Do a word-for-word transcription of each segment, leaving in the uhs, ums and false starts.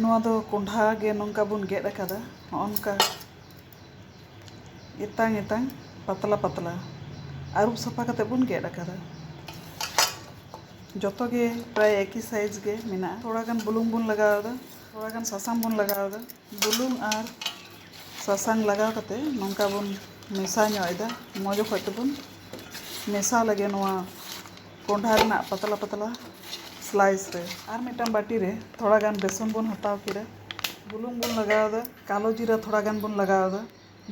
ᱱᱚᱣᱟ ᱫᱚ ᱠᱚᱸᱰᱷᱟ ᱜᱮ ᱱᱚᱝᱠᱟ ᱵᱚᱱ ᱜᱮᱫ ᱟᱠᱟᱫᱟ, ᱱᱚᱜᱼᱚ ᱱᱚᱝᱠᱟ ᱮᱛᱟᱝ ᱮᱛᱟᱝ, ᱯᱟᱛᱞᱟ ᱯᱟᱛᱞᱟ ᱟᱹᱨᱩᱵ ᱥᱟᱯᱷᱟ ᱠᱟᱛᱮ ᱵᱚᱱ ᱜᱮᱫ ᱟᱠᱟᱫᱟ᱾ ᱡᱚᱛᱚ ᱜᱮ ᱯᱨᱟᱭ ᱮᱠᱤ ᱥᱟᱭᱤᱡᱽ ᱜᱮ ᱢᱮᱱᱟᱜᱼᱟ᱾ ᱛᱷᱚᱲᱟ ᱜᱟᱱ ᱵᱩᱞᱩᱝ ᱵᱚᱱ ᱞᱟᱜᱟᱣ ᱮᱫᱟ, ᱛᱷᱚᱲᱟ ᱜᱟᱱ ᱥᱟᱥᱟᱝ ᱵᱚᱱ ᱞᱟᱜᱟᱣ ᱮᱫᱟ᱾ ᱵᱩᱞᱩᱝ ᱟᱨ ᱥᱟᱥᱟᱝ ᱞᱟᱜᱟᱣ ᱠᱟᱛᱮ ᱱᱚᱝᱠᱟ ᱵᱚᱱ ᱢᱮᱥᱟ ᱧᱚᱜ ᱮᱫᱟ᱾ ᱢᱚᱡᱽ ᱚᱠᱚᱡ ᱛᱮᱵᱚᱱ ᱢᱮᱥᱟ ᱞᱮᱜᱮ ᱱᱚᱣᱟ ᱠᱚᱸᱰᱷᱟ ᱨᱮᱱᱟᱜ ᱯᱟᱛᱞᱟ ᱯᱟᱛᱞᱟ ᱥᱞᱟᱭᱤᱥ ᱨᱮ᱾ ᱟᱨ ᱢᱤᱫᱴᱟᱝ ᱵᱟᱹᱴᱤ ᱨᱮ ᱛᱷᱚᱲᱟ ᱜᱟᱱ ᱵᱮᱥᱚᱱ ᱵᱚᱱ ᱦᱟᱛᱟᱣ ᱠᱮᱫᱟ, ᱵᱩᱞᱩᱝ ᱵᱚᱱ ᱞᱟᱜᱟᱣ ᱮᱫᱟ, ᱠᱟᱞᱳ ᱡᱤᱨᱟᱹ ᱛᱷᱚᱲᱟ ᱜᱟᱱ ᱵᱚᱱ ᱞᱟᱜᱟᱣ ᱮᱫᱟ,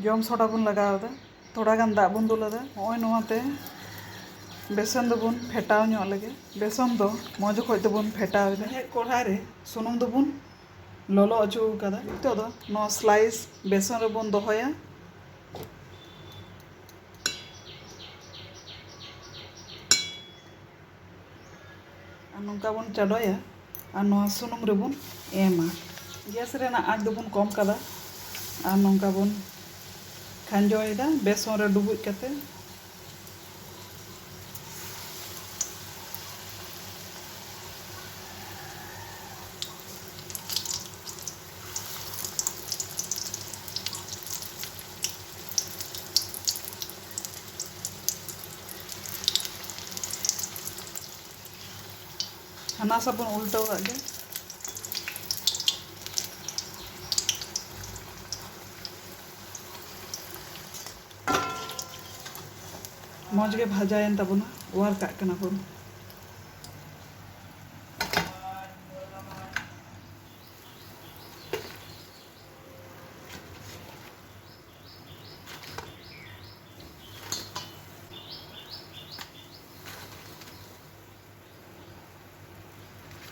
ᱡᱚᱢ ᱥᱚᱰᱟ ᱵᱚᱱ ᱞᱟᱜᱟᱣ ᱮᱫᱟ, ᱛᱷᱚᱲᱟ ᱜᱟᱱ ᱫᱟᱜ ᱵᱚᱱ ᱫᱩᱞ ᱟᱫᱟ᱾ ᱱᱚᱜᱼᱚᱭ ᱱᱚᱣᱟᱛᱮ ᱵᱮᱥᱚᱱ ᱫᱚᱵᱚᱱ ᱯᱷᱮᱴᱟᱣ ᱧᱚᱜ ᱞᱮᱜᱮ᱾ ᱵᱮᱥᱚᱱ ᱫᱚ ᱢᱚᱡᱽ ᱚᱠᱚᱡ ᱛᱮᱵᱚᱱ ᱯᱷᱮᱴᱟᱣ ᱮᱫᱟ᱾ ᱢᱮᱲᱦᱮᱫ ᱠᱚᱲᱦᱟ ᱨᱮ ᱥᱩᱱᱩᱢ ᱫᱚᱵᱚᱱ ᱞᱚᱞᱚ ᱦᱚᱪᱚ ᱟᱠᱟᱫᱟ᱾ ᱱᱤᱛᱚᱜ ᱫᱚ ᱱᱚᱣᱟ ᱥᱞᱟᱭᱤᱥ ᱵᱮᱥᱚᱱ ᱨᱮᱵᱚᱱ ᱫᱚᱦᱚᱭᱟ᱾ ᱟᱨ ᱱᱚᱝᱠᱟ ᱵᱚᱱ ᱪᱟᱰᱚᱭᱟ ᱟᱨ ᱱᱚᱣᱟ ᱥᱩᱱᱩᱢ ᱨᱮᱵᱚᱱ ᱮᱢᱟ᱾ ᱜᱮᱥ ᱨᱮᱱᱟᱜ ᱟᱸᱪ ᱫᱚᱵᱚᱱ ᱠᱚᱢ ᱠᱟᱫᱟ ᱟᱨ ᱱᱚᱝᱠᱟ ᱵᱚᱱ ᱠᱷᱟᱸᱡᱚᱭᱮᱫᱟ ᱵᱮᱥᱚᱱ ᱨᱮ ᱰᱩᱵᱩᱡ ᱠᱟᱛᱮ᱾ ᱦᱟᱱᱟ ᱥᱟ ᱵᱚᱱ ᱩᱞᱴᱟᱹᱣᱟᱜ ᱜᱮ᱾ ᱢᱚᱡᱽ ᱜᱮ ᱵᱷᱟᱡᱟᱭᱮᱱ ᱛᱟᱵᱚᱱᱟ, ᱚᱣᱟᱨ ᱠᱟᱜ ᱠᱟᱱᱟ ᱵᱚᱱ᱾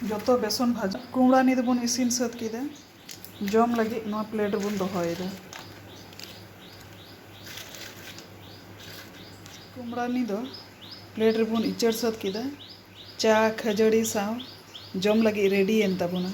ᱡᱚᱛᱚ ᱵᱮᱥᱚᱱ ᱵᱷᱟᱡᱟ ᱠᱩᱢᱲᱟᱱᱤ ᱫᱚᱵᱚᱱ ᱤᱥᱤᱱ ᱥᱟᱹᱛ ᱠᱮᱫᱟ᱾ ᱡᱚᱢ ᱞᱟᱹᱜᱤᱫ ᱱᱚᱣᱟ ᱯᱞᱮᱴ ᱨᱮᱵᱚᱱ ᱫᱚᱦᱚᱭᱮᱫᱟ᱾ ᱠᱩᱢᱲᱟᱱᱤ ᱫᱚ ᱯᱞᱮᱴ ᱨᱮᱵᱚᱱ ᱤᱪᱟᱹᱲ ᱥᱟᱹᱛ ᱠᱮᱫᱟ᱾ ᱪᱟ ᱠᱷᱟᱹᱡᱟᱹᱲᱤ ᱥᱟᱶ ᱡᱚᱢ ᱞᱟᱹᱜᱤᱫ ᱨᱮᱰᱤᱭᱮᱱ ᱛᱟᱵᱚᱱᱟ᱾